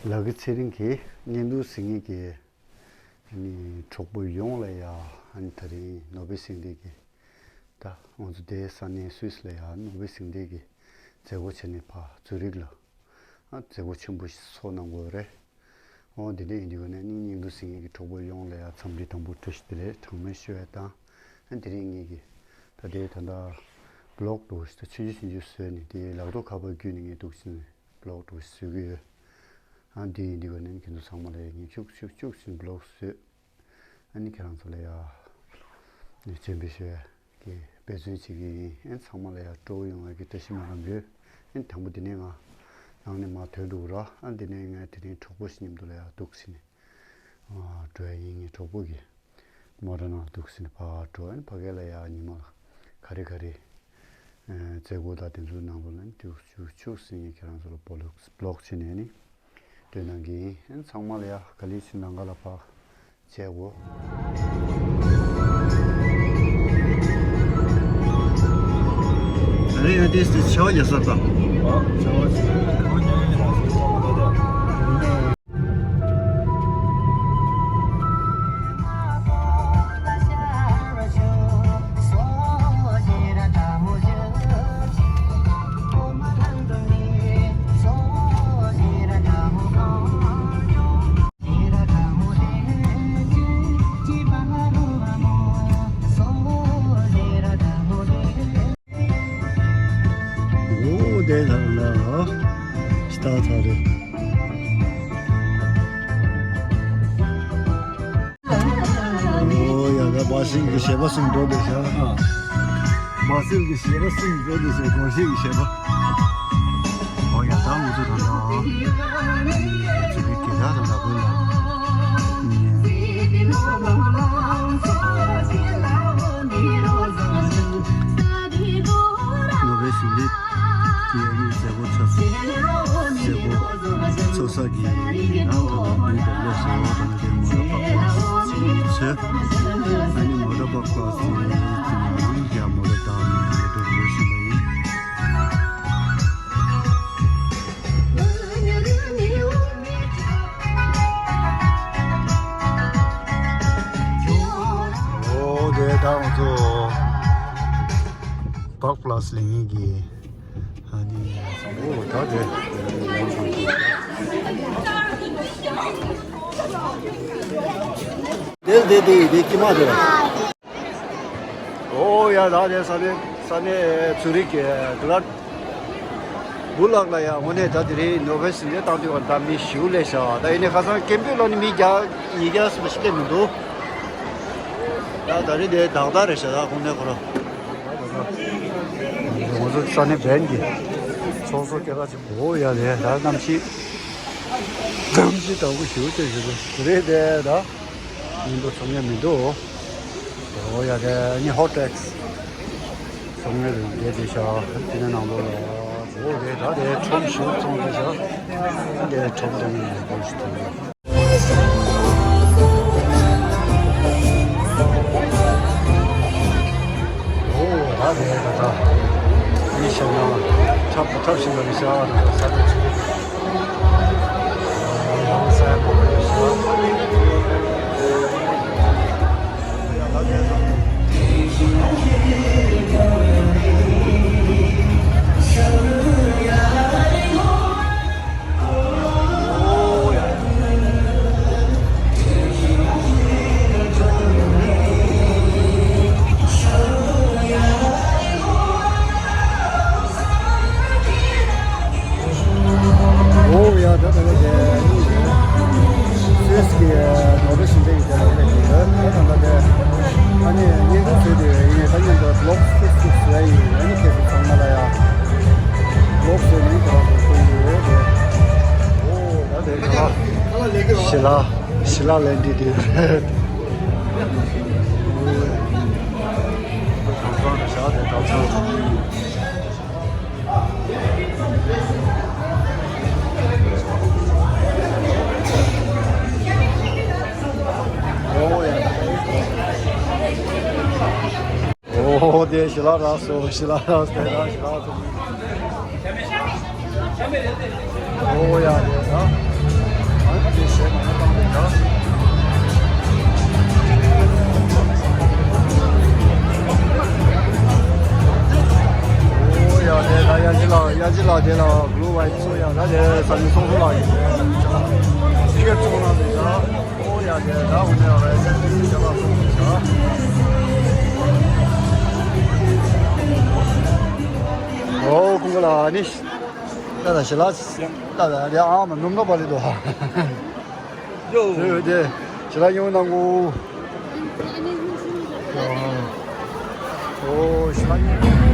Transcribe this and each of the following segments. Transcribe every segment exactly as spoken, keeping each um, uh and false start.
ལག་གི་ཚེ་རིང་གི་བརྙན་ཐུང་གཟིགས་མཁན་གྱི་ཨ་ནི་གྲོགས་པོ་ཡོངས་ལ་ཡ། ཨ་ནི་དེ་རིང་ནོ་བེལ་ཞི་བདེ་གི་ད་ང་ཚོ་དེའི་ས་གནས་སུད་སི་ལ་ཡ་ནོ་བེལ་ཞི་བདེ་གི་མཛད་སྒོ་བྱས་ནས་ཕར་ཛུ་རིག་ལ་ཨ་མཛད་སྒོ་ཆེན་པོ་ཞིག་ཚོགས་གནང་དགོས་རེད། འོ་དེ་འདྲ་ཡིན་དུས་ཀ་ནས་ནི་བརྙན་ཐུང་གཟིགས་མཁན་གྱི་གྲོགས་པོ་ཡོངས་ལ་ཡ་འཚམས་འདྲི་དང་པོ་བཀྲ་ཤིས་བདེ་ལེགས་གྲངས་མེད་ཞུ་ཡ་དང་། ཨ་དེ་རིང་ངེད་ཀྱིས་ད་ལྟའི་ད་ལྟ་བི་ལོག་འདྲ་བོ་ཞིག་ད་ཆུང་ཆུང་ཆུང་ཆུང་བཟོས་ནས་དེའི་ལག་ཐོགས་ཁ་པར་བརྒྱུད་ནས་ངས་འདུག་ཕྱིན་ནས་བི་ལོག་འདྲ་བོ་ཞིག་བཟོ་གི་ཡོད། ཨ་འདི་ཡིན་དུས་ཀ་ནས་ཁྱེད་ཚོ་ཚང་མ་ལ་ཡ་ངས་ཤུགས་ཤུགས་ཤུགས་ཕྱིན་བི་ལོག་བཟོས། ཨ་ནི་ཁྱེད་རང་ཚོ་ལ་ཡ་ནས་སྤྱན་འབུལ་ཞུ་ཡ་གི་འབད་བརྩོན་བྱེད་ཀྱི་ཡིན། ཨ་ཚང་མ་ལ་ཡ་སྤྲོ་བོ་ཡོང་བ་གི་བཀྲ་ཤིས་སྨོན་ལམ་ཡོད། ཨ་དང་པོ་འདི་ནས་ང་ནང་ནས་མར་ཐོན་འགྲོ་གི་ར། ཨ་འདི་ནས་ང་དེ་རིང་གྲོགས་པོ་ཞིག་མཉམ་དུ་ལ་ཡ་འདུག་ཕྱིན་ནས་འགྲོ་ཡ་ཡིན། ངའི་གྲོགས་པོ་གི་མོ་ཊ་ནང་འདུག་ཕྱིན་ནས་ཕར་འགྲོ། ཨ་ནི་ཕ་གི་ལ་ཡ་ཉི་མ་ག་རེ་ག་རེ་མཛད་སྒོ་དང་དེ་ཚོའི་ནང་ལོགས་ལ་ནི་འདུག་ཆུག་ཆུག་ཟིན་ནས་ཁྱེད་རང་ཚོ་ལ་བི་ལོག་བི་ལོག་བྱས་ནས་ནི་སྤྲོད་གནང་གི་ཡིན། ཨ་ནི་ཚང་མ་ལ་ཡ་ག་ལེར་ཕྱིན་ནང་ག་ལ་ཕར་བྱེད་དགོས། ཨ་རེ་ཡ་དེ་སི་ཆེ་བ་རྒྱ་ས་དང་། ཨ་ཆེ་བ་ཆེ་བ་ཆེ་བ། འོ་དེ་ལ་ལ་ཤི་ཏ་ཚ་རེད། འོ་ཡ་ད་སྦ་སིལ་གྱི་གཞས་པ་གསུམ་འགྲོ་འདུག་ཤག་སྦ་སིལ་གྱི་གཞས་པ་གསུམ་འགྲོ་འདུག་ཤག་སྒོར་གཞས་ཀྱི་གཞས་པ། འོ་ཡ་ད་ང་ཚོ་ད་ལྟ་ཚུར་གྱི་ད་ད་ལྟ་བུ་ལ་ནོ་བེལ་ཞི་བདེ་གི་ཨ་ནི་མཛད་སྒོ་ཚོགས་མཛད་སྒོ་ཚོགས་ས་གི་ཡིན་ན་ད་ལྟ་མི་འདུག་ལོ་སོ་ད་ལྟ་དེ་མོ་ལ་པགས་པ་ཚོས་ཨ་ནི་མོ་ཊ་པགས་པ་ཚོས་ཡང་མོ་ཊ་བཏང་ནས་མོ་ཊ་འགྲོ་བཞིན་པ་ཡིན། འོ་དེ་ད་ང་ཚོ་པག་པ་ལ་སི་ལེན་མཁན་གྱི་ཨ་ནི་འོ་ད་དེ་དེ་དེ་དེ་དེ་ཀྱི་མ་དེ། ཨོ་ཡ་ད་དེ་ས་གནས་ས་གནས་ཚུ་རིག་གི་གླ་བུ་ལག་ལ་ཡ་དངོས་གནས་ད་དེ་རིང་ནོ་བེལ་ཞི་བདེ་བཏང་དུས་ཀ་ད་མི་ཞེ་པོ་སླེབས་ཤག་ད་ཡིན་ནའི་ཁ་སང་སྐད་འབོད་ལ་ནི་མི་བརྒྱ་ཉིས་བརྒྱ་ཙམ་ཞིག་སླེབས་མི་འདུག་ད་ད་རེས་དེ་ཏག་ཏག་རེད་ཤག་ད་དངོས་གནས་ཁོ་རང་ང་ཚོ་ས་གནས་བན་གྱི་ཚོགས་གཙོ་སྐྱེ་ཁ་ཅིག་ཨོ་ཡ་ལེ་ད་གནམ་གཤིས་གནམ་གཤིས་དྲང་པོ་ཞེ་པོ་ཅིག་ཞེ་པོ་རེད་དེ་ད། མི་འདུག་ཚོང་ཡ་མི་འདུག་ཨོ་ཡ་དེ་ནི་ཧོ་ཊེག་སི་ཚོང་ཡ་རེད་དེ་དེ་ཤ་དེ་ནས་ནང་ལོགས་ལ་ཨོ་དེ་ད་དེ་ཁྲོམ་ཞིག་ཚོང་དེ་ཤ་དེ་ཁྲོམ་དེ་ནས་ནང་ལོགས་ཤིག་ཐུག་ཨོ་ད་དེ་ད་ད་ཡི་ཤ་ན་ཁྲབ་ཁྲབ་ཞིག་ལ་ནི་ཤ་ན་ས་དེ་ཆུ། ཨོ་ཡ་ད་ད་ད་དེ་སུད་སི་གི་ནོ་བེལ་ཞི་བདེ་གི་དེ་ལ་སླེབས་ཀྱི་ཡོད། ད་ད་ད་དེ་ཨ་ནི་བརྙན་ཐུང་བཟོས་དེ་ཡིན་ད་མཉམ་དུ་བི་ལོག་ཏུ་ཏུ་བཟོས་ཡིན། ཨ་ནི་ཁྱེད་ཚོ་ཚང་མ་ལ་ཡ་བི་ལོག་བཟོས་ནས་དེ་རང་ཚོ་སྟོན་གྱི་ཡོད་དེ། ཨོ་ད་དེ་ག་ལ་ཞི་ལ་ཞི་ལ་ལེན་དེ་དེ་རེད། ཨོ་ཡ་ད་ད་ད་ད། ཨོ་དེ་ཞི་ལ་རག་སོང་། ཞི་ལ་རག་སོང་། ཞི་ལ་རག་སོང་། ཨོ་ཡ་དེ་ད། དེ་གཞས་མང་པོ་བཏང་འདུག་ད། ཨོ་ཡ་དེ་ད་ཡ་ཇི་ལགས་ཡ་ཇི་ལགས་དེ་ལ་གླུ་བའི་ཚོ་ཡ་ད་དེ་ས་མི་སོང་ཚོ་ལགས་ཡིན། ཅི་ག་ཚོང་ལ་དེ་ད། ཨོ་ཡ་དེ་ད་འོ་ནས་ར་ཡ་ཇི་ལགས་ཚོང་ཚོ་ལགས་ཡིན། ཨོ་ཁོང་ག་ལ་ནི། ད་ད་ཞི་ལ། ད་ད་རེ་ཨ་མ་ནུམ་ནོ་པ་ལི་དོ། ཡོ། དེ་དེ་ཞི་ལ་ཡོང་ནང་གོ། ཨོ་ཞི་ལ་ཡོང་།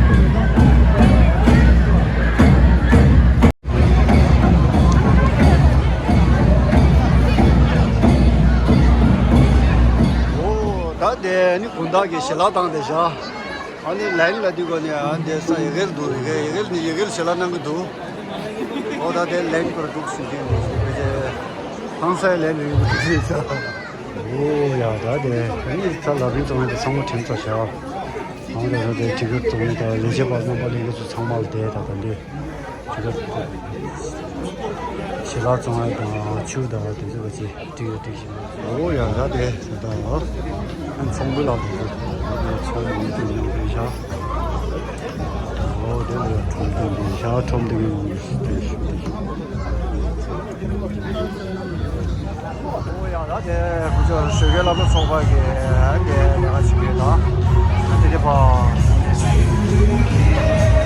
ཨོ་ད་དེ་ནི་དགོང་དག་གི་ཞི་ལ་བཏང་དེ་བཞག་ཨ་ནི་ལན་ལ་དུས་གོ་ནས་ཨ་འདས་ས་ཡི་གེར་འདུག་ཡི་གེ་ཡི་གེར་ནི་ཡི་གེར་ཞེ་ལ་གནང་གི་འདུག་ཨོ་ད་དེ་ལན་པར་འདུག་ཟིན་གྱི་འདུག་ཟིན་པའི་རྗེས་ཧང་སའི་ལན་རེ་ཡོད་འདུག་ཟིན་ས། ཨོ་ཡ་ད་དེ་ཨ་ནི་ས་ལ་བིན་ཚོང་དེ་ཚང་མ་དྲན་ཚོ་བྱ་བ། ཨང་དེ་ས་དེ་ཅི་གར་ཚོང་དང་ལས་བྱེད་པ་རྣམ་པ་ལས་ཀ་ཚོ་ཚང་མ་ལ་དེ་ད་ད་འདི་ཅི་གར་ཞེ་ལ་ཚོང་དང་ཆུ་དང་དེ་ཚོ་བ་ཅི། ཏིག་ཏིག་ཞིག་ཨོ་ཡ་ད་དེ་ད་ད་ཨ་ཚོང་པ་ལ་དེ་ཚོང་པ་ཡིན་དུ་ཡང་དེ་ཤ་ཨོ་དེ་ལ་ཁྲོམ་དེ་དེ་ཤ་ཁྲོམ་དེ་ཡང་དེ་ཤུ་དེ་ཨོ་ཡ་ད་དེ་ཁུ་ཚོ་ཞོགས་ཀའི་སློབ་གྲྭ་ཚོགས་པ་གི་དེ་ལས་ཀ་བྱེད་ཀྱི་ཡོད་ད་དེ་དེ་པ་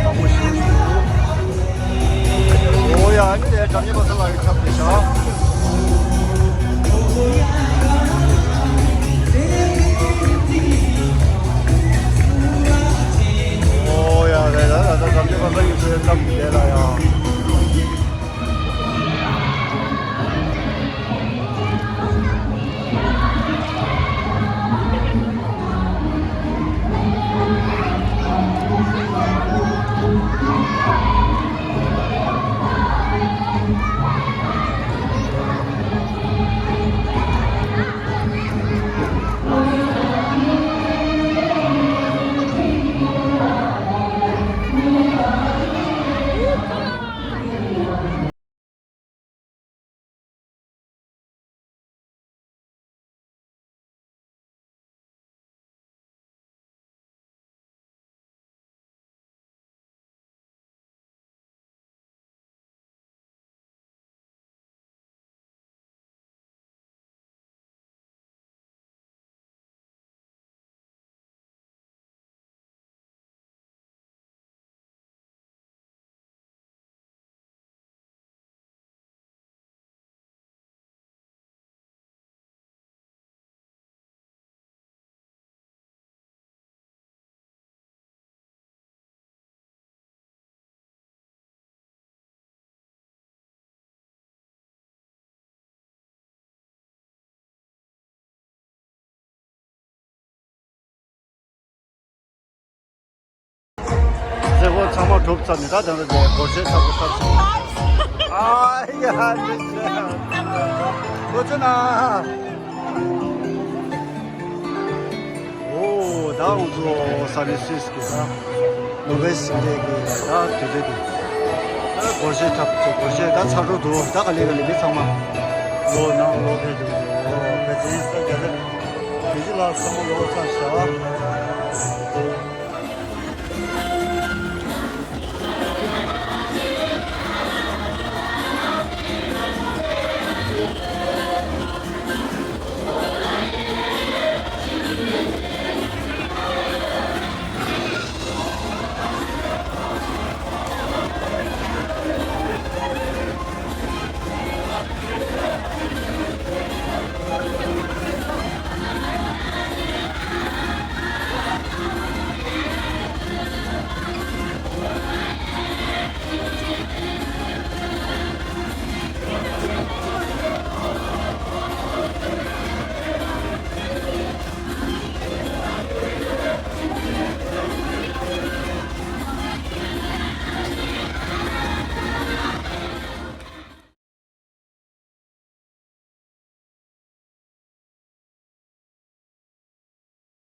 མང་པོ་ཞིག་འདུག་ཨོ་ཡ་ཨ་ནི་དེ་འགྲམ་ཉེ་པ་ཚོ་ལ་ཡི་ཁྱབ་དེ་ཤ། ཨོ་ཡ་རེད་ད་ད་ད་འགྲམ་ཉེ་པ་ཚོ་ཡི་ཚོའི་སྐབས་དེ་ལ་ཡ། མཛད་སྒོ་ཚང་མ་གྲུབ་ཚར་ནས་ད་དེང་རབས་ཀྱི་སྒོར་གཞས་ཚར་དུ་ཚར་སོང་། ཨ་ཡ་ལེ་ལེ། ལོ་ཆེ་ན། ཨོ་ད་ང་ཚོ་ས་རི་སུས་ཀྱི་ད་ནོ་བེལ་ཞི་བདེ་གི་ད་དུས་ཚོད་དུ་ད་སྒོར་གཞས་འཁྲབ་ཚོ་སྒོར་གཞས་ད་ཚར་འགྲོ་འདུག་ད་ག་ལེ་ག་ལེ་མི་ཚང་མ་ལོ་ནང་ལོ་ཕེབས་འདུག་ཨོ་ཕེབས་ཚེ་ས་རྒྱ་ད་དེ་ཅི་ལ་ཚང་མ་ལོ་ཚར་ཤག